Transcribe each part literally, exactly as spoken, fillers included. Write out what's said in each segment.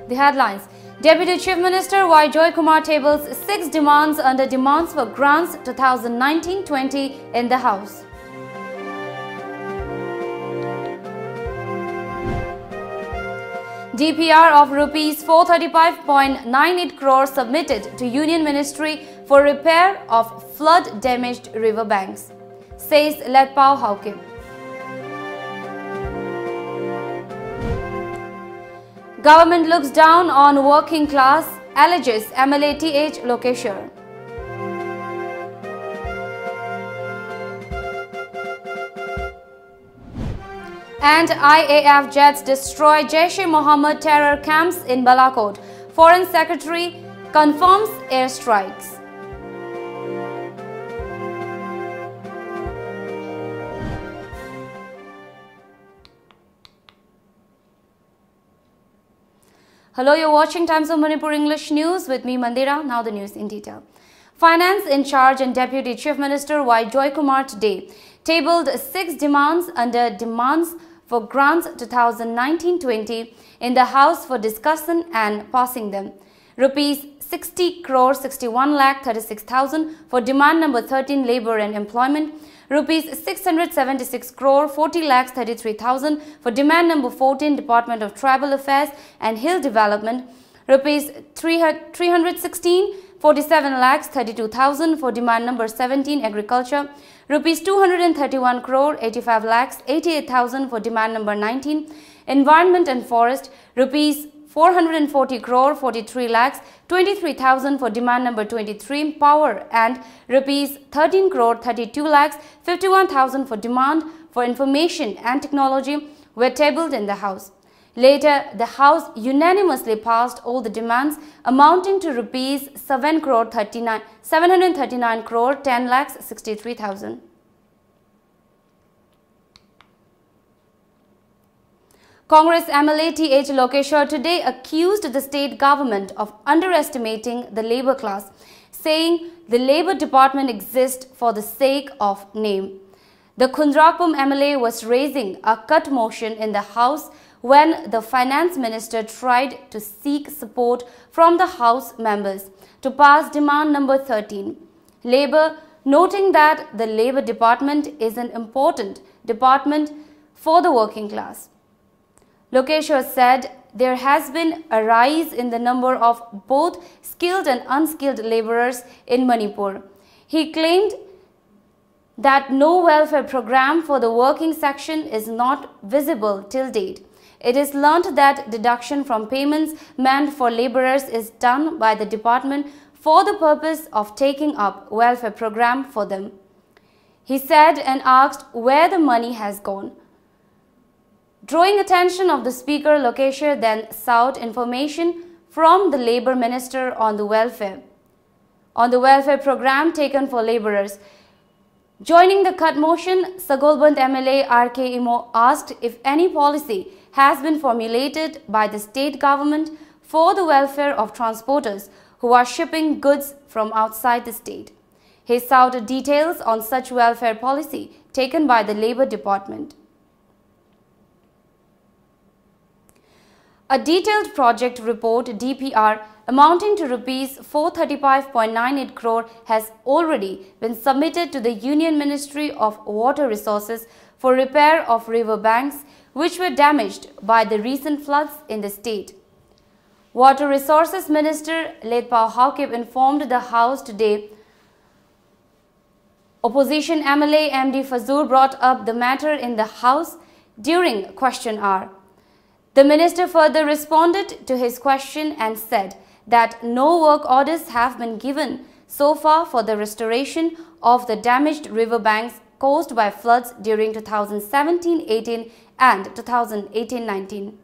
The headlines. Deputy Chief Minister Y Joy Kumar tables six demands under Demands for Grants two thousand nineteen twenty in the House. D P R of rupees four thirty-five point nine eight crore submitted to Union Ministry for repair of flood damaged river banks, says Letpao Haokip. Government looks down on working class, alleges M L A T H Lokeshwar. And I A F jets destroy Jaish-e-Mohammed terror camps in Balakot. Foreign Secretary confirms airstrikes. Hello, you're watching Times of Manipur English News with me, Mandira. Now the news in detail. Finance in charge and Deputy Chief Minister Y Joy Kumar today tabled six demands under Demands for Grants two thousand nineteen twenty in the House for discussion and passing them. Rupees sixty crore sixty-one lakh thirty-six thousand for demand number thirteen, labor and employment. Rupees six hundred seventy-six crore forty lakhs thirty-three thousand for demand number fourteen, Department of Tribal Affairs and Hill Development. Rupees three hundred sixteen forty-seven lakhs thirty-two thousand for demand number seventeen, agriculture. Rupees two hundred thirty-one crore eighty-five lakhs eighty-eight thousand for demand number nineteen, environment and forest. Rupees four hundred forty crore forty-three lakhs twenty-three thousand for demand number twenty-three, power, and rupees thirteen crore thirty-two lakhs fifty-one thousand for demand for information and technology were tabled in the House. Later, the House unanimously passed all the demands, amounting to rupees seven crore thirty-nine, seven hundred thirty-nine crore ten lakhs sixty-three thousand. Congress M L A T H Lokeshwar today accused the state government of underestimating the labour class, saying the labour department exists for the sake of name. The Khundrakpum M L A was raising a cut motion in the House when the finance minister tried to seek support from the House members to pass demand number thirteen. Labour, noting that the Labour Department is an important department for the working class. Lokeshwar said there has been a rise in the number of both skilled and unskilled labourers in Manipur. He claimed that no welfare program for the working section is not visible till date. It is learnt that deduction from payments meant for labourers is done by the department for the purpose of taking up welfare program for them. He said and asked where the money has gone. Drawing attention of the speaker, Lokeshwar then sought information from the labour minister on the welfare, on the welfare program taken for labourers. Joining the cut motion, Sagolband M L A R K Imo asked if any policy has been formulated by the state government for the welfare of transporters who are shipping goods from outside the state. He sought details on such welfare policy taken by the Labour Department. A detailed project report, D P R, amounting to rupees four thirty-five point nine eight crore has already been submitted to the Union Ministry of Water Resources for repair of river banks which were damaged by the recent floods in the state. Water Resources Minister Letpao Haokip informed the House today. Opposition M L A M D Fazul brought up the matter in the House during question hour. The minister further responded to his question and said that no work orders have been given so far for the restoration of the damaged river banks caused by floods during two thousand seventeen eighteen and two thousand eighteen nineteen.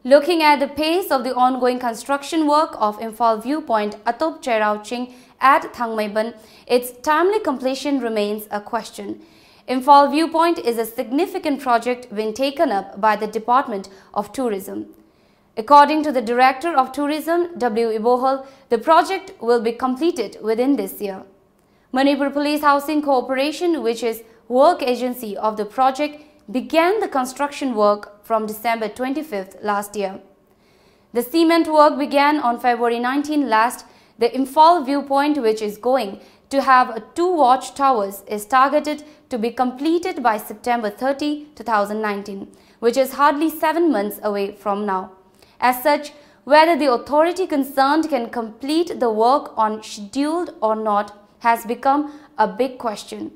Looking at the pace of the ongoing construction work of Imphal Viewpoint Atop Cherau Ching at Thangmeiban, its timely completion remains a question. Imphal Viewpoint is a significant project being taken up by the Department of Tourism. According to the Director of Tourism, W Ibohal, the project will be completed within this year. Manipur Police Housing Corporation, which is Work agency of the project began the construction work from December twenty-fifth last year. The cement work began on February nineteen last. The Imphal viewpoint, which is going to have a two watch towers, is targeted to be completed by September thirty, two thousand nineteen, which is hardly seven months away from now. As such, whether the authority concerned can complete the work on scheduled or not has become a big question.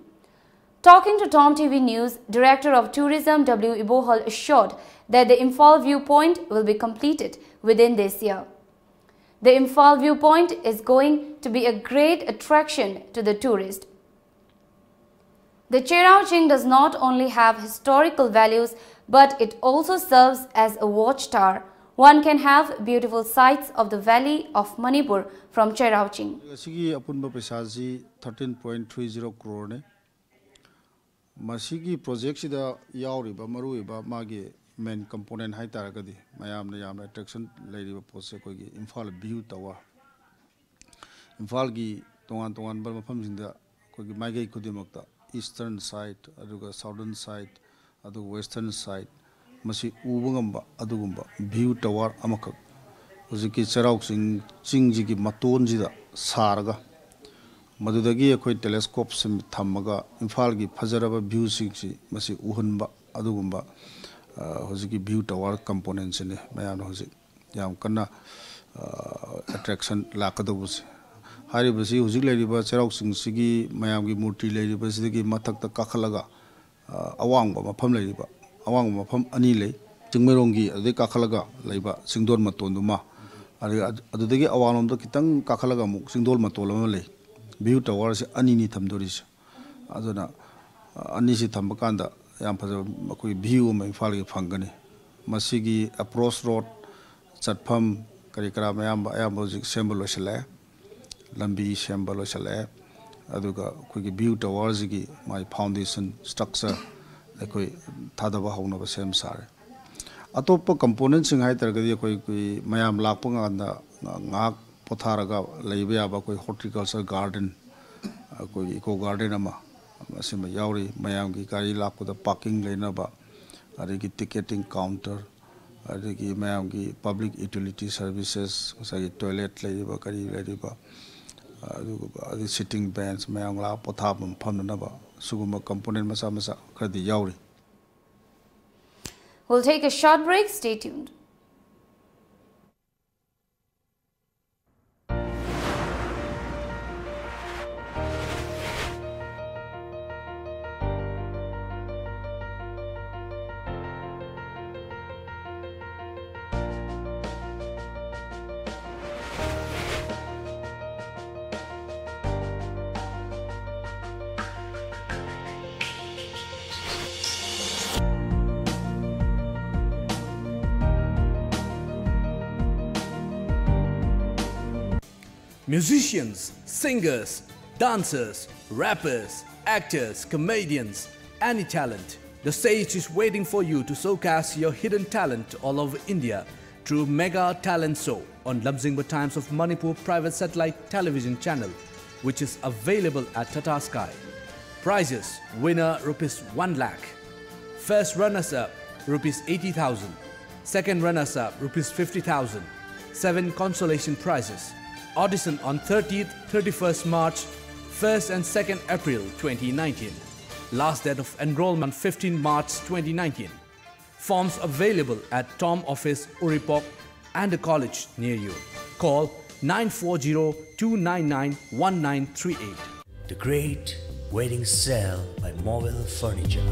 Talking to Tom T V News, Director of Tourism W Ibohal assured that the Imphal viewpoint will be completed within this year. The Imphal viewpoint is going to be a great attraction to the tourist. The Cherao Ching does not only have historical values, but it also serves as a watchtower. One can have beautiful sights of the valley of Manipur from Cherao Ching. ꯑꯁꯤꯒꯤ ꯑꯄꯨꯟꯕ ꯄꯩꯁꯥꯁꯤ thirteen point three zero crore ꯅꯤ꯫ ꯃꯁꯤꯒꯤ project ꯁꯤꯗ ꯌꯥꯎꯔꯤꯕ ꯃꯔꯨꯑꯣꯏꯕ ꯃꯥꯒꯤ main component ꯍꯥꯏ ꯇꯥꯔꯒꯗꯤ, ꯃꯌꯥꯝꯅ ꯌꯥꯝꯅ attraction ꯂꯩꯔꯤꯕ ꯄꯣꯠꯁꯦ ꯑꯩꯈꯣꯏꯒꯤ ꯏꯝꯐꯥꯜ view tower꯫ ꯏꯝꯐꯥꯜꯒꯤ ꯇꯣꯉꯥꯟ ꯇꯣꯉꯥꯟꯕ ꯃꯐꯝꯁꯤꯡꯗ ꯑꯩꯈꯣꯏꯒꯤ ꯃꯥꯏꯀꯩ ꯈꯨꯗꯤꯡꯃꯛꯇ, eastern side, ꯑꯗꯨꯒ southern side, ꯑꯗꯨꯒ western side, ꯃꯁꯤ ꯎꯕ ꯉꯝꯕ ꯑꯗꯨꯒꯨꯝꯕ view tower ꯑꯃꯈꯛ ꯍꯧꯖꯤꯛꯀꯤ ꯆꯩꯔꯥꯎ ꯆꯤꯡ, ꯆꯤꯡꯁꯤꯒꯤ ꯃꯇꯣꯟꯁꯤꯗ ꯁꯥꯔꯒ, ꯃꯗꯨꯗꯒꯤ ꯑꯩꯈꯣꯏ telescope ꯁꯤꯡ ꯊꯝꯃꯒ ꯏꯝꯐꯥꯜꯒꯤ ꯐꯖꯔꯕ view ꯁꯤꯡꯁꯤ ꯃꯁꯤ ꯎꯍꯟꯕ ꯑꯗꯨꯒꯨꯝꯕ, ꯑ, ꯍꯧꯖꯤꯛꯀꯤ view tower component ꯁꯤꯅꯤ ꯃꯌꯥꯝꯅ ꯍꯧꯖꯤꯛ ꯌꯥꯝ ꯀꯟꯅ, ꯑ, attraction ꯂꯥꯛꯀꯗꯧꯕꯁꯦ꯫ ꯍꯥꯏꯔꯤꯕꯁꯤ ꯍꯧꯖꯤꯛ ꯂꯩꯔꯤꯕ ꯆꯩꯔꯥꯎ ꯆꯤꯡꯁꯤꯒꯤ ꯃꯌꯥꯝꯒꯤ ꯃꯨꯔꯇꯤ ꯂꯩꯔꯤꯕꯁꯤꯗꯒꯤ ꯃꯊꯛꯇ ꯀꯥꯈꯠꯂꯒ, ꯑ, ꯑꯋꯥꯡꯕ ꯃꯐꯝ ꯂꯩꯔꯤꯕ, ꯑꯋꯥꯡꯕ ꯃꯐꯝ ꯑꯅꯤ ꯂꯩ꯫ ꯆꯤꯡꯃꯩꯔꯣꯡꯒꯤ ꯑꯗꯨꯗꯩ ꯀꯥꯈꯠꯂꯒ ꯂꯩꯕ ꯆꯤꯡꯗꯣꯟ ꯃꯇꯣꯟꯗꯨꯃ, ꯑꯗꯨꯒ ꯑꯗꯨ-, ꯑꯗꯨꯗꯒꯤ ꯑꯋꯥꯡꯂꯣꯝꯗ ꯈꯤꯇꯪ ꯀꯥꯈꯠꯂꯒ ꯑꯃꯨꯛ ꯆꯤꯡꯗꯣꯜ ꯃꯇꯣꯜ ꯑꯃ ꯂꯩ꯫ View tower ꯁꯦ ꯑꯅꯤꯅꯤ ꯊꯝꯗꯣꯔꯤꯁꯦ꯫ ꯑꯗꯨꯅ, ꯑ, ꯑꯅꯤꯁꯤ ꯊꯝꯕ ꯀꯥꯟꯗ ꯌꯥꯝ ꯐꯖꯕ ꯑꯩꯈꯣꯏ view ꯑꯃ ꯏꯝꯐꯥꯜꯒꯤ ꯐꯪꯒꯅꯤ꯫ ꯃꯁꯤꯒꯤ approach road, ꯆꯠꯐꯝ, ꯀꯔꯤ ꯀꯔꯥ ꯃꯌꯥꯝ ꯑꯌꯥꯝꯕ ꯍꯧꯖꯤꯛ ꯁꯦꯝꯕ ꯂꯣꯏꯁꯤꯜꯂꯛꯑꯦ꯫ ꯂꯝꯕꯤ ꯁꯦꯝꯕ ꯂꯣꯏꯁꯤꯜꯂꯛꯑꯦ꯫ ꯑꯗꯨꯒ ꯑꯩꯈꯣꯏꯒꯤ view tower ꯁꯤꯒꯤ ꯃꯥꯒꯤ foundation structure ꯑꯩꯈꯣꯏ ꯊꯥꯗꯕ ꯍꯧꯅꯕ ꯁꯦꯝ ꯁꯥꯔꯦ꯫ ꯑꯇꯣꯞꯄ component ꯁꯤꯡ ꯍꯥꯏ ꯇꯥꯔꯒꯗꯤ ꯑꯩꯈꯣꯏ, ꯑꯩꯈꯣꯏ ꯃꯌꯥꯝ ꯂꯥꯛꯄ ꯀꯥꯟꯗ ꯉꯥꯏꯍꯥꯛ ꯄꯣꯊꯥꯔꯒ ꯂꯩꯕ ꯌꯥꯕ ꯑꯩꯈꯣꯏ horticulture garden, ꯑꯩꯈꯣꯏꯒꯤ eco garden ꯑꯃ, ꯑꯁꯤꯃ ꯌꯥꯎꯔꯤ꯫ ꯃꯌꯥꯝꯒꯤ ꯒꯥꯔꯤ ꯂꯥꯛꯄꯗ ꯄꯥꯔꯀꯤꯡ ꯂꯩꯅꯕ, ꯑꯗꯒꯤ ꯇꯤꯀꯦꯇꯤꯡ ꯀꯥꯎꯟꯇꯔ, ꯑꯗꯒꯤ ꯃꯌꯥꯝꯒꯤ ꯄꯕ꯭ꯂꯤꯛ ꯌꯨꯇꯤꯂꯤꯇꯤ ꯁꯔꯚꯤꯁꯦꯁ, ꯉꯁꯥꯏꯒꯤ ꯇꯣꯏꯂꯦꯠ ꯂꯩꯔꯤꯕ, ꯀꯔꯤ ꯂꯩꯔꯤꯕ, ꯑꯗꯨꯒ ꯑꯗꯩ ꯁꯤꯇꯤꯡ ꯕꯦꯟꯁ, ꯃꯌꯥꯝ ꯂꯥꯛꯑ ꯄꯣꯊꯥꯐꯝ ꯐꯝꯅꯅꯕ, ꯁꯤꯒꯨꯝꯕ ꯀꯝꯄꯣꯅꯦꯟ ꯃꯆꯥ ꯃꯆꯥ ꯈꯔꯗꯤ ꯌꯥꯎꯔꯤ꯫ We'll take a short break. Stay tuned. Musicians, singers, dancers, rappers, actors, comedians, any talent. The stage is waiting for you to showcase your hidden talent all over India through Mega Talent Show on Lamjingba Times of Manipur private satellite television channel, which is available at Tata Sky. Prizes: winner rupees one lakh, first runners up rupees eighty thousand, second runners up rupees fifty thousand, seven consolation prizes. Audition on thirtieth, thirty-first March, first and second April twenty nineteen. Last date of enrollment fifteen March twenty nineteen. Forms available at Tom Office, Uripok, and a college near you. Call nine four zero two nine nine one nine three eight. The Great Wedding Sale by Mobile Furniture.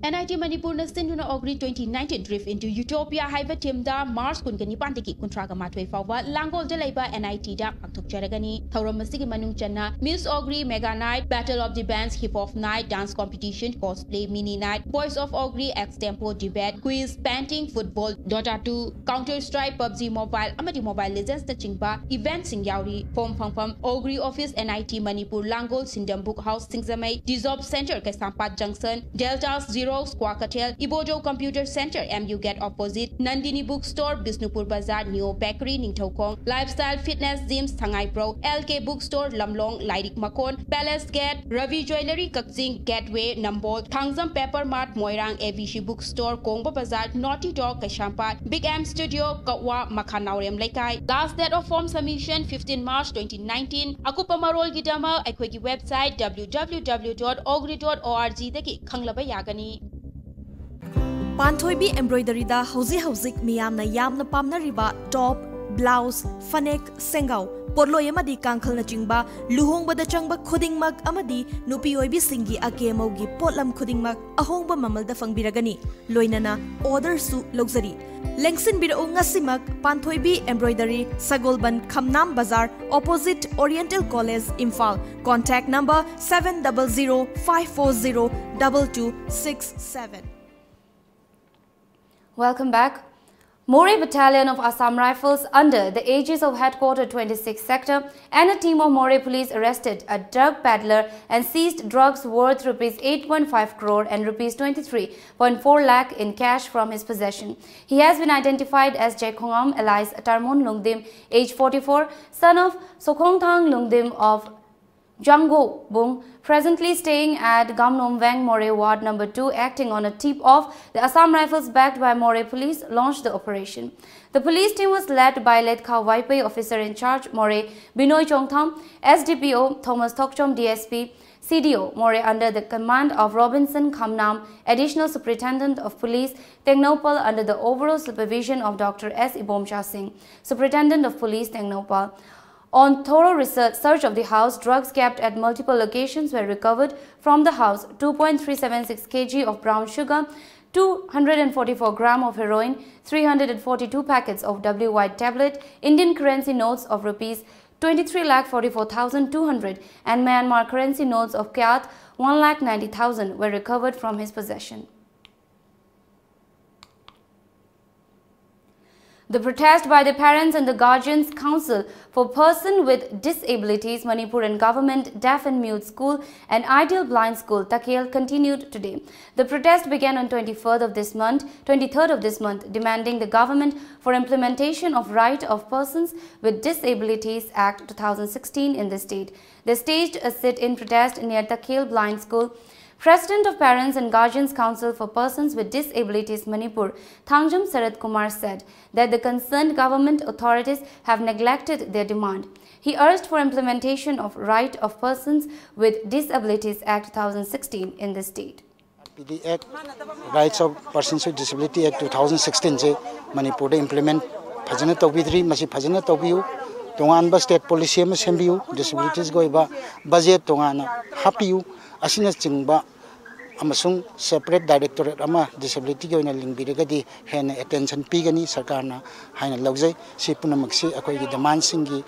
An I T ꯃꯅꯤꯄꯨꯔꯅ ꯁꯤꯟꯗꯨꯅ Ogri twenty nineteen Drift into Utopia ꯍꯥꯏꯕ ꯊꯤꯝꯗ March ꯀꯨꯟꯒ ꯅꯤꯄꯥꯟꯗꯒꯤ ꯀꯨꯟꯊ꯭ꯔꯥꯒ ꯃꯥꯊꯣꯏ ꯐꯥꯎꯕ ꯂꯥꯡꯒꯣꯜꯗ ꯂꯩꯕ N I T ꯗ ꯄꯥꯡꯊꯣꯛꯆꯔꯒꯅꯤ꯫ ꯊꯧꯔꯝ ꯑꯁꯤꯒꯤ ꯃꯅꯨꯡ ꯆꯟꯅ Miss Ogri Mega Night, Battle of the Bands, Hip Hop Night, Dance Competition, Cosplay Mini Night, Voice of Ogri, Extempo Debate, Quiz, Painting, Football, Dota two, Counter Strike, PUBG Mobile ꯑꯃꯗꯤ Mobile Legends ꯅꯆꯤꯡꯕ event ꯁꯤꯡ ꯌꯥꯎꯔꯤ꯫ Form ꯐꯪꯐꯝ: Ogri Office, N I T Manipur, Langol, ꯁꯤꯟꯗꯝ Book House, Singjamei, Diz Op Center, Keishampat Junction, Deltas Xerox, Kwakeithel, ꯏꯕꯣꯖꯧ Computer Center, M U Gate opposite, Nandini Book Store, Bishnupur ꯕꯖꯥꯔ, Neo Bakery, Ningthoukhong, Lifestyle Fitness Gym, ꯁꯉꯥꯏꯄ꯭ꯔꯧ, L K Book Store, ꯂꯝꯂꯣꯡ, ꯂꯥꯏꯔꯤꯛ ꯃꯀꯣꯟ, Palace Gate, Ravi Jewellery Kakching, Gateway Nambol, Thangjam Paper Mart Moirang, A V C Book Store ꯀꯣꯡꯕ ꯕꯖꯥꯔ, Naughty Dog ꯀꯩꯁꯥꯝꯄꯥꯠ, Big M Studio ꯀꯛꯋꯥ, ꯃꯈꯥ ꯅꯥꯎꯔꯦꯝ ꯂꯩꯀꯥꯏ꯫ Last date of form submission fifteen March twenty nineteen꯫ ꯑꯀꯨꯞꯄ ꯃꯔꯣꯜꯒꯤꯗꯃꯛ ꯑꯩꯈꯣꯏꯒꯤ website W W W dot ogri dot org ꯗꯒꯤ ꯈꯪꯂꯕ ꯌꯥꯒꯅꯤ꯫ ꯄꯥꯟꯊꯣꯏꯕꯤ ꯑꯦꯝꯕ꯭ꯔꯣꯏꯗꯔꯤꯗ ꯍꯧꯖꯤꯛ ꯍꯧꯖꯤꯛ ꯃꯤꯌꯥꯝꯅ ꯌꯥꯝꯅ ꯄꯥꯝꯅꯔꯤꯕ ꯇꯣꯞ, ꯕ꯭ꯂꯥꯎꯁ, ꯐꯅꯦꯛ, ꯁꯦꯡꯒꯥꯎ, ꯄꯣꯠꯂꯣꯏ ꯑꯃꯗꯤ ꯀꯥꯡꯈꯜꯅꯆꯤꯡꯕ ꯂꯨꯍꯣꯡꯕꯗ ꯆꯪꯕ ꯈꯨꯗꯤꯡꯃꯛ ꯑꯃꯗꯤ ꯅꯨꯄꯤ ꯑꯣꯏꯕꯤꯁꯤꯡꯒꯤ ꯑꯀꯦ ꯑꯃꯧꯒꯤ ꯄꯣꯠꯂꯝ ꯈꯨꯗꯤꯡꯃꯛ ꯑꯍꯣꯡꯕ ꯃꯃꯜꯗ ꯐꯪꯕꯤꯔꯒꯅꯤ꯫ ꯂꯣꯏꯅꯅ ꯑꯣꯔꯗꯔꯁꯨ ꯂꯧꯖꯔꯤ꯫ ꯂꯦꯡꯁꯤꯟꯕꯤꯔꯛꯎ ꯉꯁꯤꯃꯛ ꯄꯥꯟꯊꯣꯏꯕꯤ ꯑꯦꯝꯕ꯭ꯔꯣꯏꯗꯔꯤ, ꯁꯒꯣꯜꯕꯟ ꯈꯝꯅꯥꯝ ꯕꯖꯥꯔ, opposite Oriental College, Imphal. Contact number seven double zero five four zero double two six seven. Welcome back. Moreh Battalion of Assam Rifles under the aegis of Headquarter twenty-six Sector and a team of Moreh Police arrested a drug peddler and seized drugs worth rupees eight point five crore and rupees twenty-three point four lakh in cash from his possession. He has been identified as Jaikhongam alias Tarmon Lungdim, age forty-four, son of Sokhongthang Lungdim of Jango Bung, presently staying at Gamnomveng Moreh Ward number two, acting on a tip-off, the Assam Rifles, backed by Moreh Police, launched the operation. The police team was led by Letkha Vaiphei, officer in charge, Moreh, Binoy Chongtham, S D P O, Thomas Thokchom, D S P, C D O, Moreh, under the command of Robinson Khamnam, Additional Superintendent of Police, Tengnoupal, under the overall supervision of Doctor S Ibomcha Singh, Superintendent of Police, Tengnoupal. On thorough research, search of the house, drugs kept at multiple locations were recovered from the house: two point three seven six kg of brown sugar, two hundred forty-four gram of heroin, three hundred forty-two packets of W Y tablet, Indian currency notes of rupees twenty-three lakh forty-four thousand two hundred and Myanmar currency notes of kyat one lakh ninety thousand were recovered from his possession. The protest by the Parents and the Guardians Council for Person with Disabilities Manipur and Government Deaf and Mute School and Ideal Blind School Takhel continued today. The protest began on twenty-fourth of this month, twenty-third of this month, demanding the government for implementation of Right of Persons with Disabilities Act two thousand sixteen in the state. They staged a sit-in protest near Takhel Blind School. President of Parents and Guardians Council for Persons with Disabilities Manipur, Thangjam Sarat Kumar, said that the concerned government authorities have neglected their demand. He urged for implementation of Right of Persons with Disabilities Act two thousand sixteen in the state. R P D Act, Rights of Persons with Disability Act two thousand sixteen ꯁꯦ ꯃꯅꯤꯄꯨꯔꯗ implement ꯐꯖꯅ ꯇꯧꯕꯤꯗ꯭ꯔꯤ꯫ ꯃꯁꯤ ꯐꯖꯅ ꯇꯧꯕꯤꯌꯨ꯫ ꯇꯣꯉꯥꯟꯕ state policy ꯑꯃ ꯁꯦꯝꯕꯤꯌꯨ꯫ Disabilitiesꯒꯤ ꯑꯣꯏꯕ budget ꯇꯣꯉꯥꯟꯅ ꯍꯥꯞꯄꯤꯌꯨ꯫ ꯑꯁꯤꯅꯆꯤꯡꯕ ꯑꯃꯁꯨꯡ separate directorate ꯑꯃ disabilityꯒꯤ ꯑꯣꯏꯅ ꯂꯤꯡꯕꯤꯔꯒꯗꯤ ꯍꯦꯟꯅ attention ꯄꯤꯒꯅꯤ ꯁꯔꯀꯥꯔꯅ ꯍꯥꯏꯅ ꯂꯧꯖꯩ꯫ ꯁꯤ ꯄꯨꯝꯅꯃꯛꯁꯤ ꯑꯩꯈꯣꯏꯒꯤ demandꯁꯤꯡꯒꯤ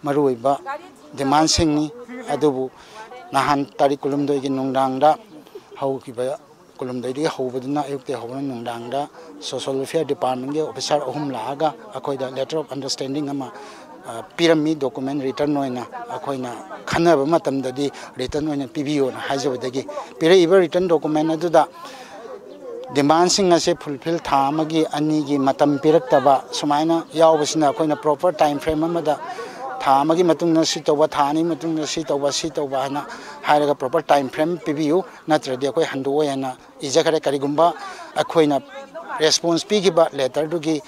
ꯃꯔꯨꯑꯣꯏꯕ demandꯁꯤꯡꯅꯤ꯫ ꯑꯗꯨꯕꯨ ꯅꯍꯥꯟ ꯇꯥꯔꯤꯛ ꯀꯨꯟꯍꯨꯝꯗꯣꯏꯒꯤ ꯅꯨꯡꯗꯥꯡꯗ ꯍꯧꯈꯤꯕ ꯀꯨꯟꯍꯨꯝꯗꯣꯏꯗꯒꯤ ꯍꯧꯕꯗꯨꯅ ꯑꯌꯨꯛꯇꯒꯤ ꯍꯧꯕꯅ ꯅꯨꯡꯗꯥꯡꯗ social welfare departmentꯀꯤ officer ꯑꯍꯨꯝ ꯂꯥꯛꯑꯒ ꯑꯩꯈꯣꯏꯗ letter of understanding ꯑꯃ ꯄꯤꯔꯝꯃꯤ꯫ Document written ꯑꯣꯏꯅ ꯑꯩꯈꯣꯏꯅ ꯈꯟꯅꯕ ꯃꯇꯝꯗꯗꯤ written ꯑꯣꯏꯅ ꯄꯤꯕꯤꯌꯣꯅ ꯍꯥꯏꯖꯕꯗꯒꯤ ꯄꯤꯔꯛꯏꯕ written document ꯑꯗꯨꯗ demandꯁꯤꯡ ꯑꯁꯦ fulfill ꯊꯥ ꯑꯃꯒꯤ ꯑꯅꯤꯒꯤ ꯃꯇꯝ ꯄꯤꯔꯛꯇꯕ ꯁꯨꯃꯥꯏꯅ ꯌꯥꯎꯕꯁꯤꯅ ꯑꯩꯈꯣꯏꯅ proper time frame ꯑꯃꯗ ꯊꯥ ꯑꯃꯒꯤ ꯃꯇꯨꯡꯗ ꯁꯤ ꯇꯧꯕ, ꯊꯥ ꯑꯅꯤ ꯃꯇꯨꯡꯗ ꯁꯤ ꯇꯧꯕ, ꯁꯤ ꯇꯧꯕ ꯍꯥꯏꯅ ꯍꯥꯏꯔꯒ proper time frame ꯄꯤꯕꯤꯌꯨ, ꯅꯠꯇ꯭ꯔꯗꯤ ꯑꯩꯈꯣꯏ ꯍꯟꯗꯣꯛꯑꯣꯏ ꯍꯥꯏꯅ ꯏꯖꯈ꯭ꯔꯦ꯫ ꯀꯔꯤꯒꯨꯝꯕ ꯑꯩꯈꯣꯏꯅ response ꯄꯤꯈꯤꯕ letterꯗꯨꯒꯤ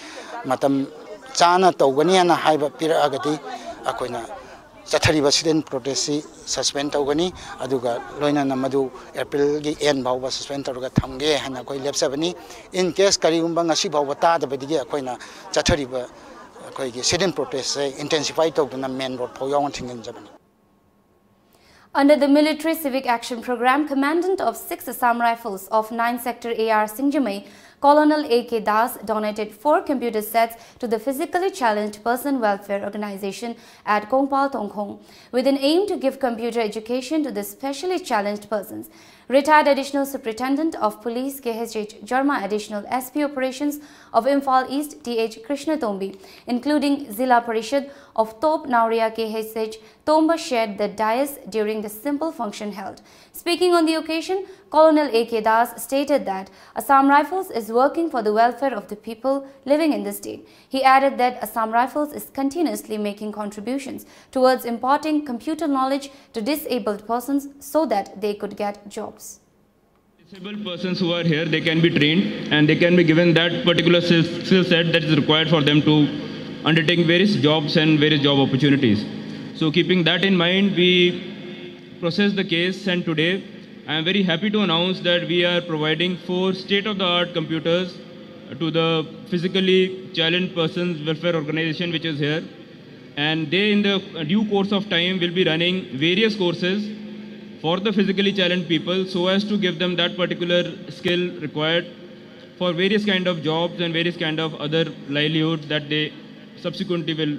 ꯃꯇꯝ ꯆꯥꯅ ꯇꯧꯒꯅꯤ ꯍꯥꯏꯅ ꯍꯥꯏꯕ ꯄꯤꯔꯛꯑꯒꯗꯤ ꯑꯩꯈꯣꯏꯅ ꯆꯠꯊꯔꯤꯕ sit-in protestꯁꯤ suspend ꯇꯧꯒꯅꯤ꯫ ꯑꯗꯨꯒ ꯂꯣꯏꯅꯅ ꯃꯗꯨ Aprilꯒꯤ end ꯐꯥꯎꯕ suspend ꯇꯧꯔꯒ ꯊꯝꯒꯦ ꯍꯥꯏꯅ ꯑꯩꯈꯣꯏ ꯂꯦꯞꯆꯕꯅꯤ꯫ In case ꯀꯔꯤꯒꯨꯝꯕ ꯉꯁꯤ ꯐꯥꯎꯕ ꯇꯥꯗꯕꯗꯒꯤ ꯑꯩꯈꯣꯏꯅ ꯆꯠꯊꯔꯤꯕ ꯑꯩꯈꯣꯏꯒꯤ sit-in protest-ꯁꯦ intensify ꯇꯧꯗꯨꯅ main road ꯐꯥꯎ ꯌꯥꯎꯅ ꯊꯤꯡꯖꯤꯟꯖꯕꯅꯤ꯫ Under the Military Civic Action Programme, Commandant of six Assam Rifles of nine Sector A R Singjamei, Colonel A K Das donated four computer sets to the Physically Challenged Person Welfare Organization at Kongpal Tongkhong, with an aim to give computer education to the specially challenged persons. Retired Additional Superintendent of Police K H H Jarma, Additional S P Operations of Imphal East T H Krishna Tombi, including Zilla Parishad of Top Nauria K H H Tomba shared the dais during the simple function held. Speaking on the occasion, Colonel A K Das stated that Assam Rifles is working for the welfare of the people living in the state. He added that Assam Rifles is continuously making contributions towards imparting computer knowledge to disabled persons so that they could get jobs. Disabled persons who are here, they can be trained and they can be given that particular skill skill set that is required for them to undertake various jobs and various job opportunities. So, keeping that in mind, we process the case, and today I am very happy to announce that we are providing four state of the art computers to the physically challenged persons welfare organization, which is here. And they, in the due course of time, will be running various courses for the physically challenged people so as to give them that particular skill required for various kind of jobs and various kind of other livelihoods that they subsequently will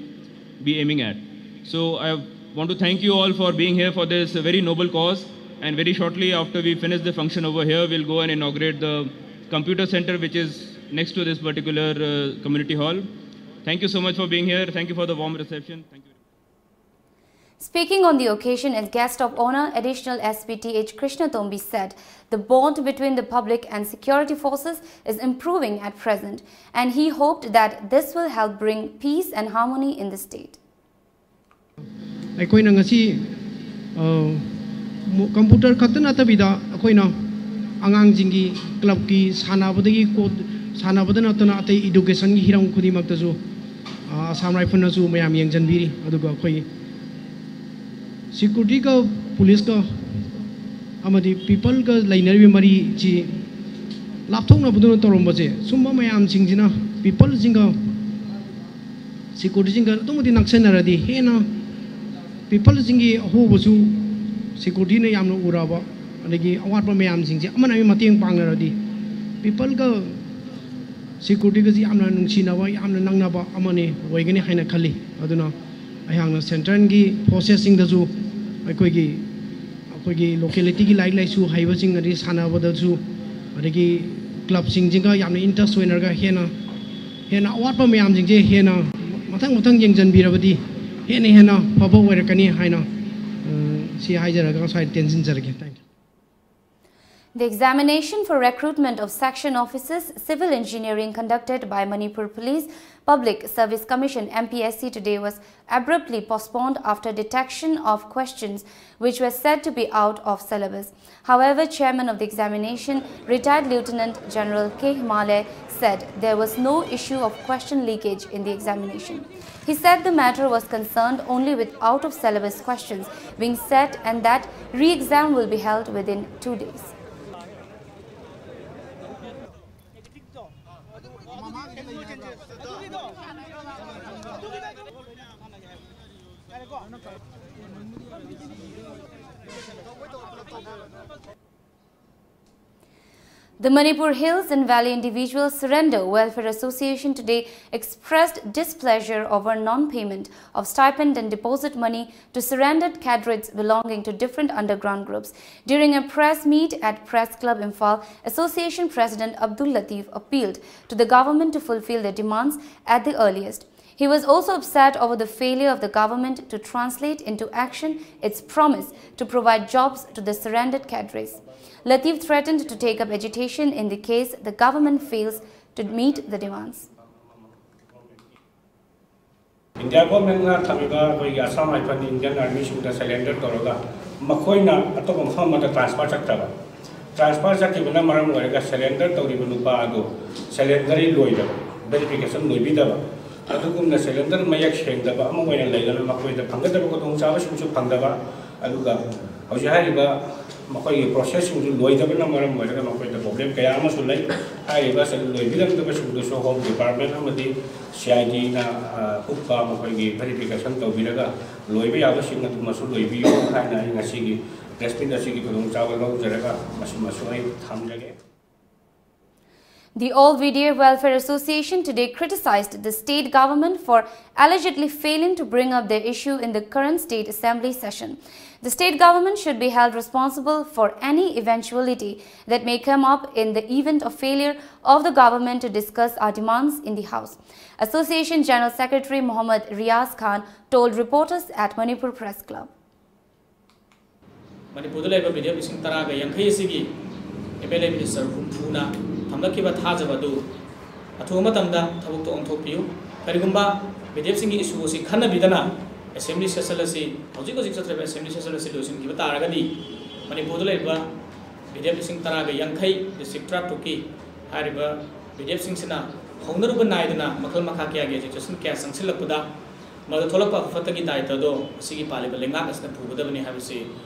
be aiming at. So I want to thank you all for being here for this very noble cause. And very shortly after we finish the function over here, we'll go and inaugurate the computer center, which is next to this particular uh, community hall. Thank you so much for being here. Thank you for the warm reception. Thank you. Speaking on the occasion as guest of honor, Additional S P T H Krishna Tombi said the bond between the public and security forces is improving at present, and he hoped that this will help bring peace and harmony in the state. ꯑꯩꯈꯣꯏꯅ ꯉꯁꯤ computer ꯈꯛꯇ ꯅꯠꯇꯕꯤꯗ ꯑꯩꯈꯣꯏꯅ ꯑꯉꯥꯡꯁꯤꯡꯒꯤ ꯀ꯭ꯂꯕꯀꯤ ꯁꯥꯟꯅꯕꯗꯒꯤ ꯀꯣ ꯁꯥꯟꯅꯕꯗ ꯅꯠꯇꯅ ꯑꯇꯩ ꯏꯗꯨꯀꯦꯁꯟꯒꯤ ꯍꯤꯔꯝ ꯈꯨꯗꯤꯡꯃꯛꯇꯁꯨ ꯑꯁꯥꯝ ꯔꯥꯏꯐꯜꯅꯁꯨ ꯃꯌꯥꯝ ꯌꯦꯡꯁꯤꯟꯕꯤꯔꯤ꯫ ꯑꯗꯨꯒ ꯑꯩꯈꯣꯏ ꯁꯤꯀ꯭ꯌꯨꯔꯤꯇꯤꯒ ꯄꯨꯂꯤꯁꯀ ꯑꯃꯗꯤ ꯄꯤꯄꯜꯒ ꯂꯩꯅꯔꯤꯕ ꯃꯔꯤꯁꯤ ꯂꯥꯞꯊꯣꯛꯅꯕꯗꯨꯅ ꯇꯧꯔꯝꯕꯁꯦ ꯁꯨꯝꯕ ꯃꯌꯥꯝꯁꯤꯡꯁꯤꯅ ꯄꯤꯄꯜꯁꯤꯡꯒ ꯁꯦꯀ꯭ꯌꯨꯔꯤꯇꯤꯁꯤꯡꯒ ꯑꯗꯨꯛꯀꯤ ꯃꯇꯤꯛ ꯅꯛꯁꯟꯅꯔꯗꯤ ꯍꯦꯟꯅ ꯄꯤꯄꯜꯁꯤꯡꯒꯤ ꯑꯍꯣꯕꯁꯨ ꯁꯦꯀ꯭ꯌꯨꯔꯤꯇꯤꯅ ꯌꯥꯝꯅ ꯎꯔꯕ, ꯑꯗꯒꯤ ꯑꯋꯥꯠꯄ ꯃꯌꯥꯝꯁꯤꯡꯁꯦ ꯑꯃꯅ ꯑꯃꯒꯤ ꯃꯇꯦꯡ ꯄꯥꯡꯅꯔꯗꯤ ꯄꯤꯄꯜꯒ ꯁꯦꯀ꯭ꯌꯨꯔꯤꯇꯤꯒꯁꯤ ꯌꯥꯝꯅ ꯅꯨꯡꯁꯤꯅꯕ, ꯌꯥꯝꯅ ꯅꯛꯅꯕ ꯑꯃꯅꯤ ꯑꯣꯏꯒꯅꯤ ꯍꯥꯏꯅ ꯈꯜꯂꯤ꯫ ꯑꯗꯨꯅ ꯑꯩꯍꯥꯛꯅ ꯁꯦꯟꯇ꯭ꯔꯦꯜꯒꯤ ꯐꯣꯔꯁꯦꯁꯁꯤꯡꯗꯁꯨ ꯑꯩꯈꯣꯏꯒꯤ ꯑꯩꯈꯣꯏꯒꯤ ꯂꯣꯀꯦꯂꯤꯇꯤꯒꯤ ꯂꯥꯏꯔꯤꯛ ꯂꯥꯏꯁꯨ ꯍꯩꯕꯁꯤꯡ ꯑꯗꯒꯤ ꯁꯥꯟꯅꯕꯗꯁꯨ ꯑꯗꯒꯤ ꯀ꯭ꯂꯕꯁꯤꯡꯁꯤꯒ ꯌꯥꯝꯅ ꯏꯟꯇꯔꯦꯁ ꯑꯣꯏꯅꯔꯒ ꯍꯦꯟꯅ ꯍꯦꯟꯅ ꯑꯋꯥꯠꯄ ꯃꯌꯥꯝꯁꯤꯡꯁꯦ ꯍꯦꯟꯅ ꯃꯊꯪ ꯃꯊꯪ ꯌꯦꯡꯁꯤꯟꯕꯤꯔꯕꯗꯤ ꯍꯦꯟꯅ ꯍꯦꯟꯅ ꯐꯕ ꯑꯣꯏꯔꯛꯀꯅꯤ ꯍꯥꯏꯅ, ꯑ, ꯁꯤ ꯍꯥꯏꯖꯔꯒ ꯁ꯭ꯋꯥꯏꯗ ꯇꯦꯟꯁꯤꯟꯖꯔꯒꯦ꯫ Thank you. The examination for recruitment of section officers, civil engineering conducted by Manipur Police Public Service Commission, M P S C, today was abruptly postponed after detection of questions which were said to be out of syllabus. However, chairman of the examination, retired Lieutenant General K Himalay, said there was no issue of question leakage in the examination. He said the matter was concerned only with out of syllabus questions being set and that re-exam will be held within two days. The Manipur Hills and Valley Individual Surrender Welfare Association today expressed displeasure over non-payment of stipend and deposit money to surrendered cadres belonging to different underground groups. During a press meet at Press Club Imphal, Association President Abdul Latif appealed to the government to fulfill their demands at the earliest. He was also upset over the failure of the government to translate into action its promise to provide jobs to the surrendered cadres. Latif threatened to take up agitation in the case the government fails to meet the demands. India ꯒꯣꯔꯃꯦꯟꯅ ꯊꯝꯃꯤꯕ ꯑꯩꯈꯣꯏꯒꯤ Assam rifle, Indian ꯑꯥꯔꯃꯤꯁꯤꯡꯗ surrender ꯇꯧꯔꯒ ꯃꯈꯣꯏꯅ ꯑꯇꯣꯞꯄ ꯃꯐꯝ ꯑꯃꯗ transfer ꯆꯠꯈ꯭ꯔꯕ꯫ Transfer ꯆꯠꯈꯤꯕꯅ ꯃꯔꯝ ꯑꯣꯏꯔꯒ ꯁꯔꯦꯟꯗꯔ ꯇꯧꯔꯤꯕ ꯅꯨꯄꯥ ꯑꯗꯨ ꯁꯔꯦꯟꯗꯔꯤ ꯂꯣꯏꯗꯕ, ꯚꯦꯔꯤꯐꯤꯀꯦꯁꯟ ꯂꯣꯏꯕꯤꯗꯕ, ꯑꯗꯨꯒꯨꯝꯅ ꯁꯔꯦꯟꯗꯔ ꯃꯌꯦꯛ ꯁꯦꯡꯗꯕ ꯑꯃ ꯑꯣꯏꯅ ꯂꯩꯗꯅ ꯃꯈꯣꯏꯗ ꯐꯪꯒꯗꯕ ꯈꯨꯗꯣꯡꯆꯥꯕꯁꯤꯡꯁꯨ ꯐꯪꯗꯕ꯫ ꯑꯗꯨꯒ ꯍꯧꯖꯤꯛ ꯍꯥꯏꯔꯤꯕ ꯃꯈꯣꯏꯒꯤ ꯄ꯭ꯔꯣꯁꯦꯁꯁꯤꯡꯁꯨ ꯂꯣꯏꯗꯕꯅ ꯃꯔꯝ ꯑꯣꯏꯔꯒ ꯃꯈꯣꯏꯗ ꯄ꯭ꯔꯣꯕ꯭ꯂꯦꯝ ꯀꯌꯥ ꯑꯃꯁꯨ ꯂꯩ꯫ ꯍꯥꯏꯔꯤꯕ ꯂꯣꯏꯕꯤꯔꯝꯗꯕꯁꯤꯡꯗꯨꯁꯨ ꯍꯣꯝ ꯗꯤꯄꯥꯔꯠꯃꯦꯟ ꯑꯃꯗꯤ ꯁꯤ ꯑꯥꯏ ꯗꯤꯅ ꯀꯨꯞꯄ ꯃꯈꯣꯏꯒꯤ ꯚꯦꯔꯤꯐꯤꯀꯦꯁꯟ ꯇꯧꯕꯤꯔꯒ ꯂꯣꯏꯕ ꯌꯥꯕꯁꯤꯡ ꯑꯗꯨꯃꯁꯨ ꯂꯣꯏꯕꯤꯌꯨ ꯍꯥꯏꯅ ꯑꯩ ꯉꯁꯤꯒꯤ ꯄ꯭ꯔꯦꯁ ꯃꯤꯠ ꯑꯁꯤꯒꯤ ꯈꯨꯗꯣꯡꯆꯥꯕ ꯂꯧꯖꯔꯒ ꯃꯁꯤꯃꯁꯨ ꯑꯩ ꯊꯝꯖꯒꯦ꯫ The All V D F Welfare Association today criticized the state government for allegedly failing to bring up their issue in the current state assembly session. The state government should be held responsible for any eventuality that may come up in the event of failure of the government to discuss our demands in the House, Association General Secretary Mohammad Riaz Khan told reporters at Manipur Press Club. ꯃꯅꯤꯄꯨꯔꯗ ꯂꯩꯕ B D F ꯂꯤꯁꯤꯡ ꯇꯔꯥꯒ ꯌꯥꯡꯈꯩ ꯑꯁꯤꯒꯤ M L A minister ꯍꯨꯝꯐꯨꯅ ꯊꯝꯂꯛꯈꯤꯕ ꯊꯥꯖꯕ ꯑꯗꯨ ꯑꯊꯨꯕ ꯃꯇꯝꯗ ꯊꯕꯛꯇ ꯑꯣꯟꯊꯣꯛꯄꯤꯌꯨ꯫ ꯀꯔꯤꯒꯨꯝꯕ ꯕꯤ ꯗꯤ ꯑꯦꯐꯁꯤꯡꯒꯤ ꯏꯁꯨ ꯑꯁꯤ ꯈꯟꯅꯕꯤꯗꯅ ꯑꯦꯁꯦꯝꯕ꯭ꯂꯤ ꯁꯦꯁꯟ ꯑꯁꯤ, ꯍꯧꯖꯤꯛ ꯍꯧꯖꯤꯛ ꯆꯠꯊꯔꯤꯕ ꯑꯦꯁꯦꯝꯕ꯭ꯂꯤ ꯁꯦꯁꯟ ꯑꯁꯤ ꯂꯣꯏꯁꯤꯟꯈꯤꯕ ꯇꯥꯔꯒꯗꯤ, ꯃꯅꯤꯄꯨꯔꯗ ꯂꯩꯔꯤꯕ ꯕꯤ ꯗꯤ ꯑꯦꯐ ꯂꯤꯁꯤꯡ ꯇꯔꯥꯒ ꯌꯥꯡꯈꯩ, ꯗꯤꯁꯇ꯭ꯔꯤꯛ ꯇꯔꯥꯇꯔꯨꯛꯀꯤ ꯍꯥꯏꯔꯤꯕ ꯕꯤ ꯗꯤ ꯑꯦꯐꯁꯤꯡꯁꯤꯅ ꯍꯧꯅꯔꯨꯕ ꯅꯥꯏꯗꯅ ꯃꯈꯜ ꯃꯈꯥ ꯀꯌꯥꯒꯤ ꯑꯦꯖꯤꯇꯦꯁꯟ ꯀꯌꯥ ꯆꯪꯁꯤꯜꯂꯛꯄꯗ, ꯃꯗꯨ ꯊꯣꯛꯂꯛꯄ ꯑꯐ ꯐꯠꯇꯒꯤ ꯗꯥꯏꯇ ꯑꯗꯣ ꯃꯁꯤꯒꯤ ꯄꯥꯜꯂꯤꯕ ꯂꯩꯉꯥꯛ ꯑꯁꯤꯅ ꯄꯨꯒꯗꯕꯅꯤ ꯍꯥꯏꯕꯁꯤ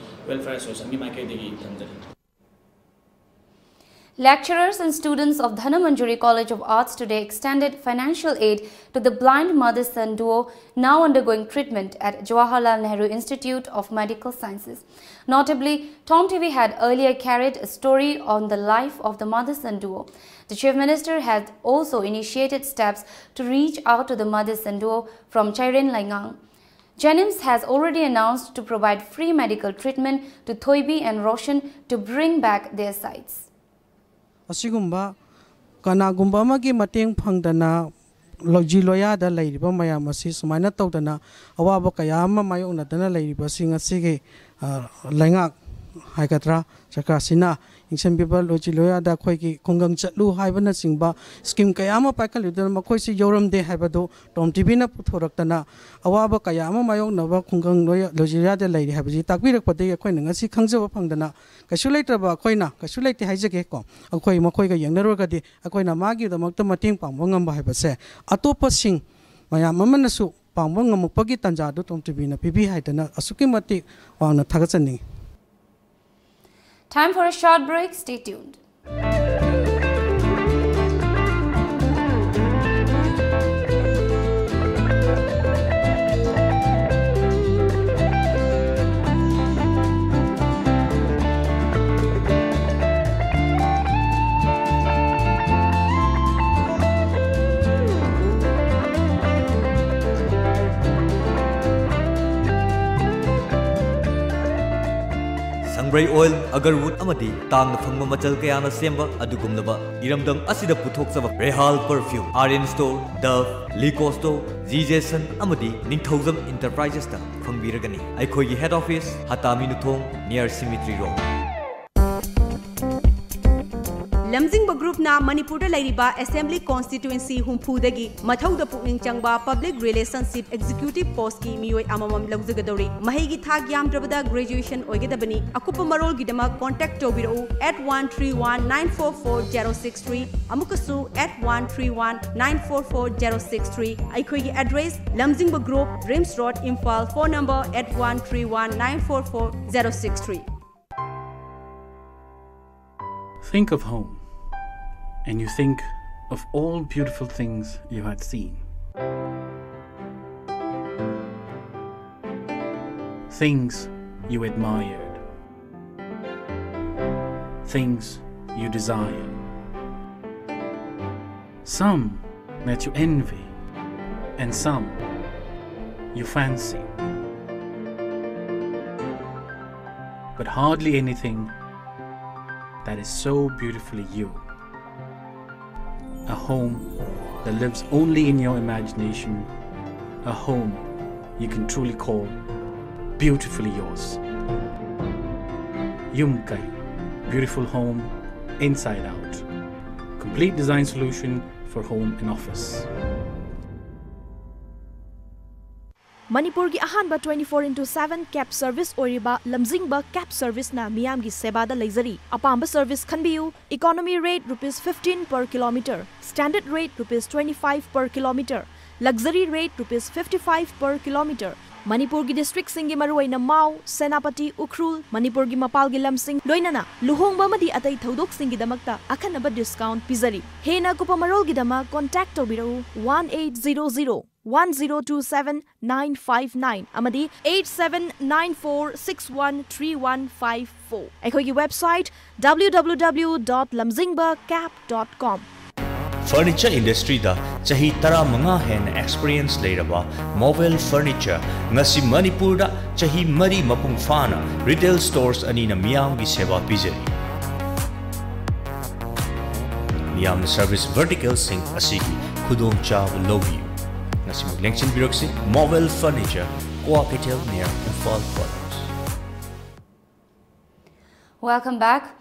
ꯋꯦꯜꯐꯤꯌꯔ ꯑꯦꯁꯣꯁꯤꯌꯦꯁꯟꯒꯤ ꯃꯥꯏꯀꯩꯗꯒꯤ ꯊꯝꯖꯔꯤ꯫ Lecturers and students of Dhanamanjuri College of Arts today extended financial aid to the blind mother-son duo now undergoing treatment at Jawaharlal Nehru Institute of Medical Sciences. Notably, Tom T V had earlier carried a story on the life of the mother-son duo. The Chief Minister had also initiated steps to reach out to the mother-son duo from Chairen Laingang. JNIMS has already announced to provide free medical treatment to Thoibi and Roshan to bring back their sights. ꯑꯁꯤꯒꯨꯝꯕ ꯀꯅꯥꯒꯨꯝꯕ ꯑꯃꯒꯤ ꯃꯇꯦꯡ ꯐꯪꯗꯅ ꯂꯧꯖꯤ ꯂꯣꯌꯥꯗ ꯂꯩꯔꯤꯕ ꯃꯌꯥꯝ ꯑꯁꯤ ꯁꯨꯃꯥꯏꯅ ꯇꯧꯗꯅ ꯑꯋꯥꯕ ꯀꯌꯥ ꯑꯃ ꯃꯥꯌꯣꯛꯅꯗꯅ ꯂꯩꯔꯤꯕꯁꯤꯡ ꯑꯁꯤꯒꯤ ꯂꯩꯉꯥꯛ ꯍꯥꯏꯒꯗ꯭ꯔꯥ, ꯁꯔꯀꯥꯔꯁꯤꯅ ꯌꯦꯡꯁꯤꯟꯕꯤꯕ ꯂꯣꯏꯖꯤ ꯂꯣꯌꯥꯗ ꯑꯩꯈꯣꯏꯒꯤ ꯈꯨꯡꯒꯪ ꯆꯠꯂꯨ ꯍꯥꯏꯕꯅꯆꯤꯡꯕ ꯁ꯭ꯀꯤꯝ ꯀꯌꯥ ꯑꯃ ꯄꯥꯏꯈꯠꯂꯤꯗꯨꯅ ꯃꯈꯣꯏꯁꯤ ꯌꯧꯔꯝꯗꯦ ꯍꯥꯏꯕꯗꯨ ꯇꯣꯝ ꯇꯤꯚꯤꯅ ꯄꯨꯊꯣꯔꯛꯇꯅ ꯑꯋꯥꯕ ꯀꯌꯥ ꯑꯃ ꯃꯥꯌꯣꯛꯅꯕ ꯈꯨꯡꯒꯪ ꯂꯣꯏꯖꯤ ꯂꯣꯌꯥꯗ ꯂꯩꯔꯤ ꯍꯥꯏꯕꯁꯤ ꯇꯥꯛꯄꯤꯔꯛꯄꯗꯒꯤ ꯑꯩꯈꯣꯏꯅ ꯉꯁꯤ ꯈꯪꯖꯕ ꯐꯪꯗꯅ ꯀꯩꯁꯨ ꯂꯩꯇ꯭ꯔꯕ ꯑꯩꯈꯣꯏꯅ, ꯀꯩꯁꯨ ꯂꯩꯇꯦ ꯍꯥꯏꯖꯒꯦꯀꯣ, ꯑꯩꯈꯣꯏ ꯃꯈꯣꯏꯒ ꯌꯦꯡꯅꯔꯨꯔꯒꯗꯤ ꯑꯩꯈꯣꯏꯅ ꯃꯥꯒꯤꯗꯃꯛꯇ ꯃꯇꯦꯡ ꯄꯥꯡꯕ ꯉꯝꯕ ꯍꯥꯏꯕꯁꯦ ꯑꯇꯣꯞꯄꯁꯤꯡ ꯃꯌꯥꯝ ꯑꯃꯅꯁꯨ ꯄꯥꯡꯕ ꯉꯝꯃꯛꯄꯒꯤ ꯇꯥꯟꯖꯥꯗꯨ ꯇꯣꯝ ꯇꯤꯚꯤꯅ ꯄꯤꯕꯤ ꯍꯥꯏꯗꯅ ꯑꯁꯨꯛꯀꯤ ꯃꯇꯤꯛ ꯋꯥꯡꯅ ꯊꯥꯒꯠꯆꯅꯤꯡꯏ꯫ Time for a short break. Stay tuned. ꯁꯪꯕ꯭ꯔꯩ ꯑꯣꯏꯜ, ꯑꯒꯔꯋꯨꯗ ꯑꯃꯗꯤ ꯇꯥꯡꯅ ꯐꯪꯕ ꯃꯆꯜ ꯀꯌꯥꯅ ꯁꯦꯝꯕ ꯑꯗꯨꯒꯨꯝꯂꯕ ꯏꯔꯝꯗꯝ ꯑꯁꯤꯗ ꯄꯨꯊꯣꯛꯆꯕ Rehal perfume, Aryan store, Dove, ꯂꯤꯀꯣ ꯁ꯭ꯇꯣꯔ, ꯖꯤ ꯖꯦꯁꯟ ꯑꯃꯗꯤ ꯅꯤꯡꯊꯧꯖꯝ ꯏꯟꯇꯔꯄ꯭ꯔꯥꯏꯖꯦꯁꯇ ꯐꯪꯕꯤꯔꯒꯅꯤ꯫ ꯑꯩꯈꯣꯏꯒꯤ ꯍꯦꯗ ꯑꯣꯐꯤꯁ ꯍꯇꯥꯃꯤ ꯅꯨꯊꯣꯡ, ꯅꯤꯌꯔ ꯁꯤꯃꯤꯇ꯭ꯔꯤ ꯔꯣꯗ꯫ ꯂꯝꯖꯤꯡꯕ ꯒ꯭ꯔꯨꯞꯅ ꯃꯅꯤꯄꯨꯔꯗ ꯂꯩꯔꯤꯕ ꯑꯦꯁꯦꯝꯕ꯭ꯂꯤ ꯀꯣꯟꯁꯇꯤꯇ꯭ꯋꯦꯟꯁꯤ ꯍꯨꯝꯐꯨꯗꯒꯤ ꯃꯊꯧꯗ ꯄꯨꯛꯅꯤꯡ ꯆꯪꯕ ꯄꯕ꯭ꯂꯤꯛ ꯔꯤꯂꯦꯁꯟꯁꯤꯞ ꯑꯦꯛꯖꯤꯀ꯭ꯌꯨꯇꯤꯚ ꯄꯣꯁꯀꯤ ꯃꯤꯑꯣꯏ ꯑꯃꯃꯝ ꯂꯧꯖꯒꯗꯧꯔꯤ꯫ ꯃꯍꯩꯒꯤ ꯊꯥꯛ ꯌꯥꯝꯗ꯭ꯔꯕꯗ ꯒ꯭ꯔꯦꯖꯨꯑꯦꯁꯟ ꯑꯣꯏꯒꯗꯕꯅꯤ꯫ ꯑꯀꯨꯞꯄ ꯃꯔꯣꯜꯒꯤꯗꯃꯛ ꯀꯣꯟꯇꯦꯛ ꯇꯧꯕꯤꯔꯛꯎ at one three one nine four four zero six three, ꯑꯃꯨꯛꯀꯁꯨ at one three one nine four four zero six three꯫ ꯑꯩꯈꯣꯏꯒꯤ ꯑꯦꯗ꯭ꯔꯦꯁ: ꯂꯝꯖꯤꯡꯕ group, RIMS road, Imphal. Phone number at one three one nine four four zero six three. Think of home, and you think of all beautiful things you had seen. Things you admired. Things you desire. Some that you envy, and some you fancy. But hardly anything that is so beautifully you. A home that lives only in your imagination. A home you can truly call beautifully yours. Yumkai, beautiful home inside out. Complete design solution for home and office. ꯃꯅꯤꯄꯨꯔꯒꯤ ꯑꯍꯥꯟꯕ twenty four into seven cab service ꯑꯣꯏꯔꯤꯕ ꯂꯝꯖꯤꯡꯕ cab serviceꯅ ꯃꯤꯌꯥꯝꯒꯤ ꯁꯦꯕꯥꯗ ꯂꯩꯖꯔꯤ꯫ ꯑꯄꯥꯝꯕ service ꯈꯟꯕꯤꯌꯨ꯫ Economy rate rupees fifteen per kilometer, standard rate rupees twenty five per kilometer, luxury rate rupees fifty five per kilometer, ꯃꯅꯤꯄꯨꯔꯒꯤ ꯗꯤꯁꯇ꯭ꯔꯤꯛꯁꯤꯡꯒꯤ ꯃꯔꯨꯑꯣꯏꯅ ꯃꯥꯎ, ꯁꯦꯅꯥꯄꯇꯤ, ꯎꯈ꯭ꯔꯨꯜ, ꯃꯅꯤꯄꯨꯔꯒꯤ ꯃꯄꯥꯟꯒꯤ ꯂꯝꯁꯤꯡ, ꯂꯣꯏꯅꯅ ꯂꯨꯍꯣꯡꯕ ꯑꯃꯗꯤ ꯑꯇꯩ ꯊꯧꯗꯣꯛꯁꯤꯡꯒꯤꯗꯃꯛꯇ ꯑꯈꯟꯅꯕ ꯗꯤꯁꯀꯥꯎꯟꯠ ꯄꯤꯖꯔꯤ꯫ ꯍꯦꯟꯅ ꯑꯀꯨꯞꯄ ꯃꯔꯣꯜꯒꯤꯗꯃꯛ ꯀꯣꯟꯇꯦꯛ ꯇꯧꯕꯤꯔꯛꯎ one eight zero zero one zero two seven nine five nine ꯑꯃꯗꯤ eight seven nine four six one three one five four꯫ ꯑꯩꯈꯣꯏꯒꯤ website W W W dot lamzingba cap dot com꯫ Furniture ꯏꯟꯗꯁꯇ꯭ꯔꯤꯗ ꯆꯍꯤ ꯇꯔꯥꯃꯉꯥ ꯍꯦꯟꯅ experience ꯂꯩꯔꯕ ꯃꯣꯕꯦꯜ furniture ꯉꯁꯤ ꯃꯅꯤꯄꯨꯔꯗ ꯆꯍꯤ ꯃꯔꯤ ꯃꯄꯨꯡ ꯐꯥꯅ ꯔꯤꯇꯦꯜ ꯁ꯭ꯇꯣꯔꯁ ꯑꯅꯤꯅ ꯃꯤꯌꯥꯝꯒꯤ ꯁꯦꯕꯥ ꯄꯤꯖꯔꯤ꯫ ꯃꯤꯌꯥꯝꯅ ꯁꯔꯚꯤꯁ ꯚꯔꯇꯤꯀꯦꯜꯁꯤꯡ ꯑꯁꯤꯒꯤ ꯈꯨꯗꯣꯡꯆꯥꯕ ꯂꯧꯕꯤꯌꯨ꯫ ꯉꯁꯤꯃꯛ ꯂꯦꯡꯁꯤꯟꯕꯤꯔꯛꯁꯤ ꯃꯣꯕꯦꯜ furniture, Kwakeithel near Imphal College꯫ Welcome back.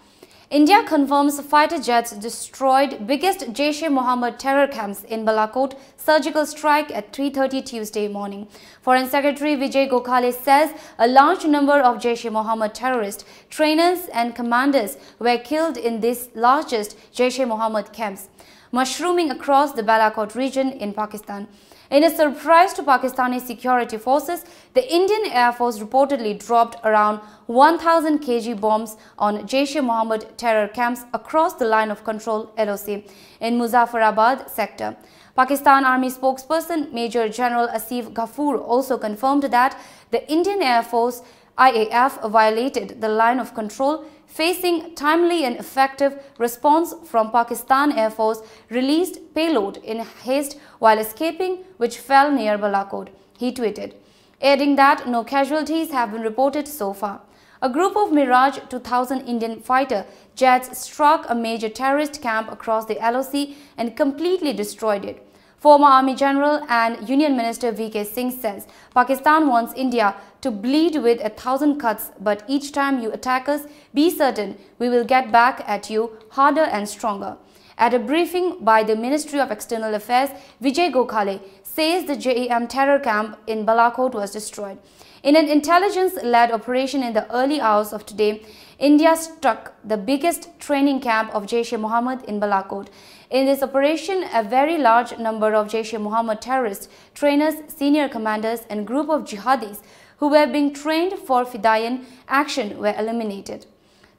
India confirms fighter jets destroyed biggest Jaish-e-Mohammed terror camps in Balakot, surgical strike at three thirty Tuesday morning. Foreign Secretary Vijay Gokhale says a large number of Jaish-e-Mohammed terrorists, trainers and commanders were killed in these largest Jaish-e-Mohammed camps, mushrooming across the Balakot region in Pakistan. In a surprise to Pakistani security forces, the Indian Air Force reportedly dropped around one thousand kg bombs on Jaish-e-Mohammed terror camps across the Line of Control, L O C, in Muzaffarabad sector. Pakistan Army spokesperson Major General Asif Ghafoor also confirmed that the Indian Air Force, I A F, violated the Line of Control, facing timely and effective response from Pakistan Air Force released payload in haste while escaping, which fell near Balakot, he tweeted, adding that no casualties have been reported so far. A group of Mirage two thousand Indian fighter jets struck a major terrorist camp across the L O C and completely destroyed it. Former Army General and Union Minister V K Singh says Pakistan wants India to bleed with a thousand cuts, but each time you attack us, be certain we will get back at you harder and stronger. At a briefing by the Ministry of External Affairs, Vijay Gokhale says the J E M terror camp in Balakot was destroyed. In an intelligence-led operation in the early hours of today, India struck the biggest training camp of Jaish-e-Mohammed in Balakot. In this operation, a very large number of Jaish-e-Mohammed terrorists, trainers, senior commanders, and group of jihadis who were being trained for Fedayeen action were eliminated.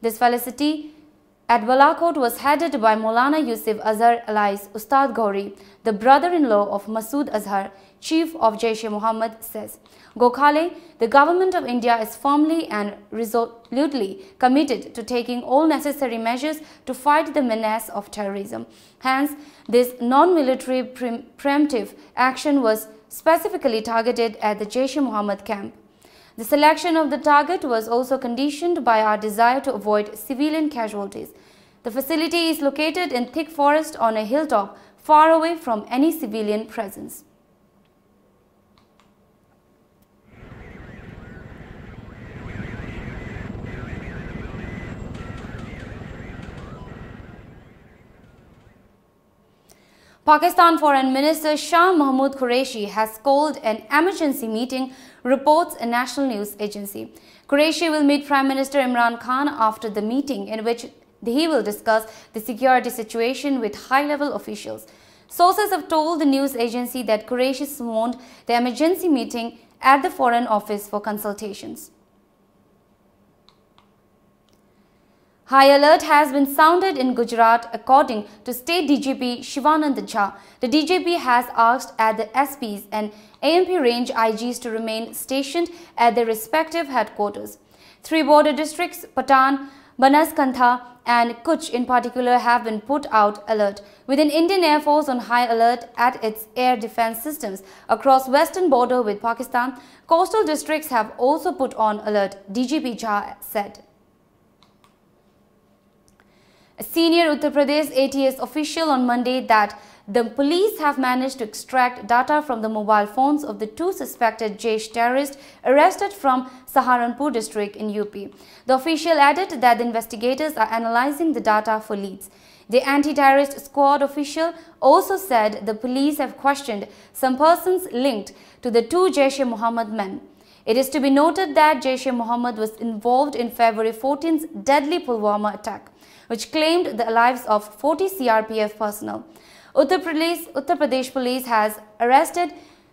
This facility at Balakot was headed by Maulana Yusuf Azhar alias Ustad Ghori, the brother-in-law of Masood Azhar, chief of Jaish-e-Mohammed, says. Gokhale, the government of India is firmly and resolutely committed to taking all necessary measures to fight the menace of terrorism. Hence, this non-military pre- preemptive action was specifically targeted at the Jaish-e-Mohammed camp. The selection of the target was also conditioned by our desire to avoid civilian casualties. The facility is located in thick forest on a hilltop, far away from any civilian presence. Pakistan Foreign Minister Shah Mahmood Qureshi has called an emergency meeting, reports a national news agency. Qureshi will meet Prime Minister Imran Khan after the meeting, in which he will discuss the security situation with high-level officials. Sources have told the news agency that Qureshi summoned the emergency meeting at the Foreign Office for consultations. High alert has been sounded in Gujarat, according to State D G P Shivanand Jha. The D G P has asked at the S Ps and A M P range I Gs to remain stationed at their respective headquarters. Three border districts, Patan, Banaskantha, and Kutch in particular, have been put out alert, with an Indian Air Force on high alert at its air defense systems across western border with Pakistan. Coastal districts have also put on alert, D G P Jha said. A senior Uttar Pradesh A T S official on Monday that the police have managed to extract data from the mobile phones of the two suspected Jaish terrorists arrested from Saharanpur district in U P. The official added that the investigators are analyzing the data for leads. The anti-terrorist squad official also said the police have questioned some persons linked to the two Jaish-e-Mohammed men. It is to be noted that Jaish-e-Mohammed was involved in February fourteen's deadly Pulwama attack, which claimed the lives of forty C R P F personnel. Uttar Pradesh, Uttar Pradesh police has arrested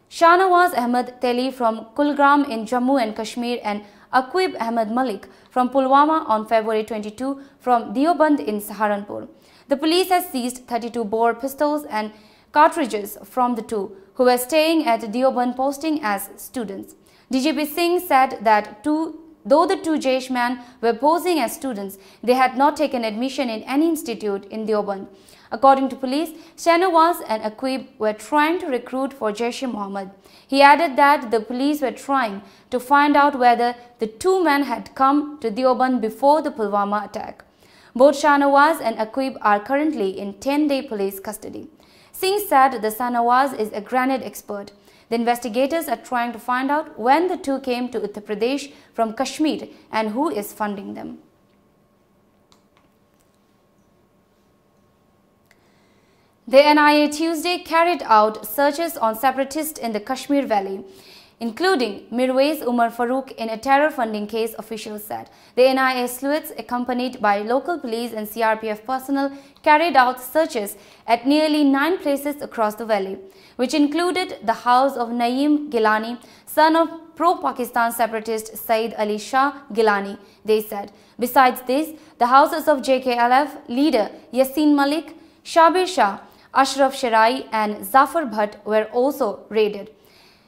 Shahnawaz Ahmed Teli from Kulgram in Jammu and Kashmir and Aqib Ahmed Malik from Pulwama on February twenty-two from Deoband in Saharanpur. The police has seized thirty-two bore pistols and cartridges from the two, who were staying at Deoband posting as students. D G P Singh said that two, though the two Jaish men were posing as students, they had not taken admission in any institute in Deoband. According to police, Shahnawaz and Aqib were trying to recruit for Jaish-e-Mohammed. He added that the police were trying to find out whether the two men had come to Deoband before the Pulwama attack. Both Shahnawaz and Aqib are currently in ten-day police custody. Singh said the Shahnawaz is a grenade expert. The investigators are trying to find out when the two came to Uttar Pradesh from Kashmir and who is funding them. The N I A Tuesday carried out searches on separatists in the Kashmir Valley, including Mirwais Umar Farooq in a terror funding case, officials said. The N I A sleuths, accompanied by local police and C R P F personnel, carried out searches at nearly nine places across the valley, which included the house of Naeem Gilani, son of pro-Pakistan separatist Saeed Ali Shah Gilani, they said. Besides this, the houses of J K L F leader Yasin Malik, Shabir Shah, Ashraf Sharai and Zafar Bhatt were also raided.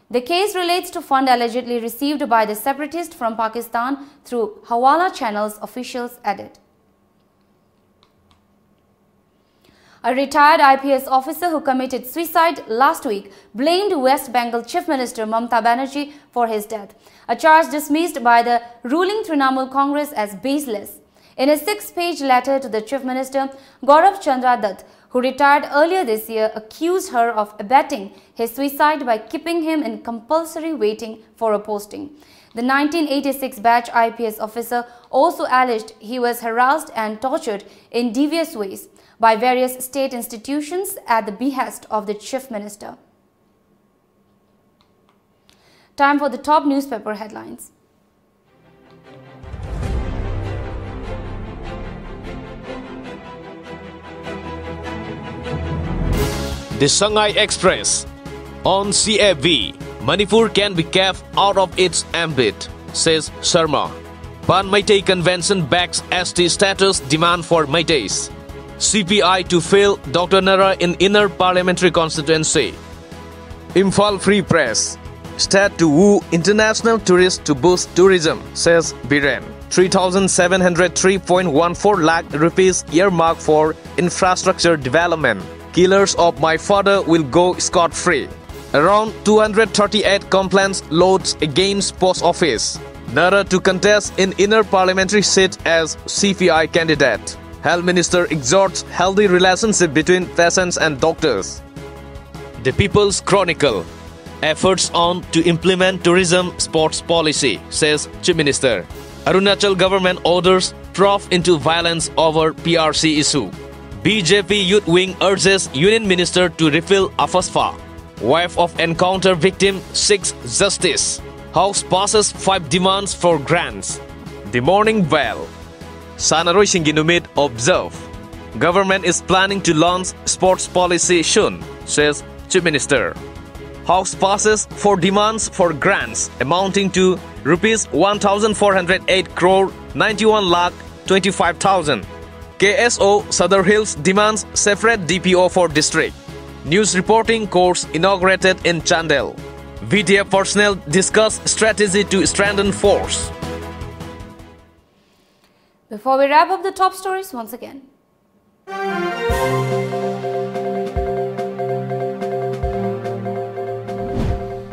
The case relates to fund allegedly received by the separatist from Pakistan through Hawala channels, officials added. A retired I P S officer who committed suicide last week blamed West Bengal Chief Minister Mamata Banerjee for his death, a charge dismissed by the ruling Trinamool Congress as baseless. In a six-page letter to the Chief Minister, Gaurav Chandra Dutt, who retired earlier this year, accused her of abetting his suicide by keeping him in compulsory waiting for a posting. The nineteen eighty-six batch I P S officer also alleged he was harassed and tortured in devious ways. by various state institutions at the behest of the Chief Minister. Time for the top newspaper headlines. The Sangai Express on C A B, Manipur can be kept out of its ambit, says Sharma. Pan Meitei Convention backs S T status demand for Meiteis. C P I to fill Doctor Nara in Inner Parliamentary Constituency. Imphal Free Press. State to woo international tourists to boost tourism, says Biren. three thousand seven hundred three point one four lakh rupees earmarked for infrastructure development. Killers of my father will go scot-free. Around two hundred thirty-eight complaints lodged against post office. Nara to contest in inner parliamentary seat as C P I candidate. Health Minister exhorts healthy relationship between patients and doctors. The People's Chronicle. Efforts on to implement tourism sports policy, says Chief Minister. Arunachal government orders probe into violence over P R C issue. B J P Youth Wing urges Union Minister to repeal AFSPA. Wife of encounter victim seeks justice. House passes five demands for grants. The Morning Bell. ꯁꯥꯟꯅꯔꯣꯏꯁꯤꯡꯒꯤ ꯅꯨꯃꯤꯠ observe. Government is planning to launch sports policy soon, says Chief Minister. House passes four demands for grants amounting to rupees one thousand four hundred eight crore ninety-one lakh twenty-five thousand. K S O Sadar Hills demands separate D P O for district. News reporting course inaugurated in Chandel. V T F personnel discuss strategy to strengthen force. Before we wrap up the top stories once again.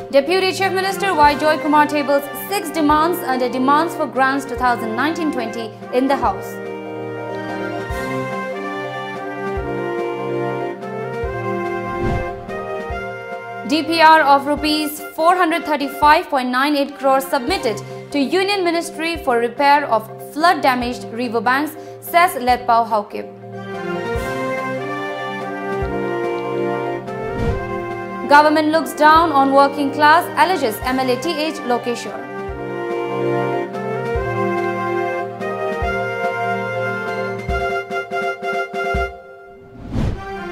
Deputy Chief Minister Y Joy Kumar tables six demands under Demands for Grants twenty nineteen twenty in the House. D P R of rupees four hundred thirty-five point nine eight crores submitted to Union Ministry for repair of flood damaged river banks, says Letpao Haokip. Government looks down on working class, alleges M L A T H Lokeshwar.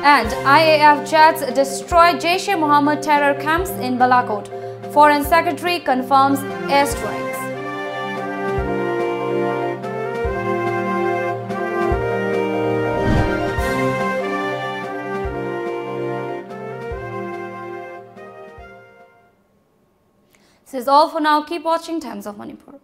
And I A F jets destroy Jaish-e-Mohammed terror camps in Balakot. Foreign Secretary confirms airstrikes. This is all for now. Keep watching Times of Manipur.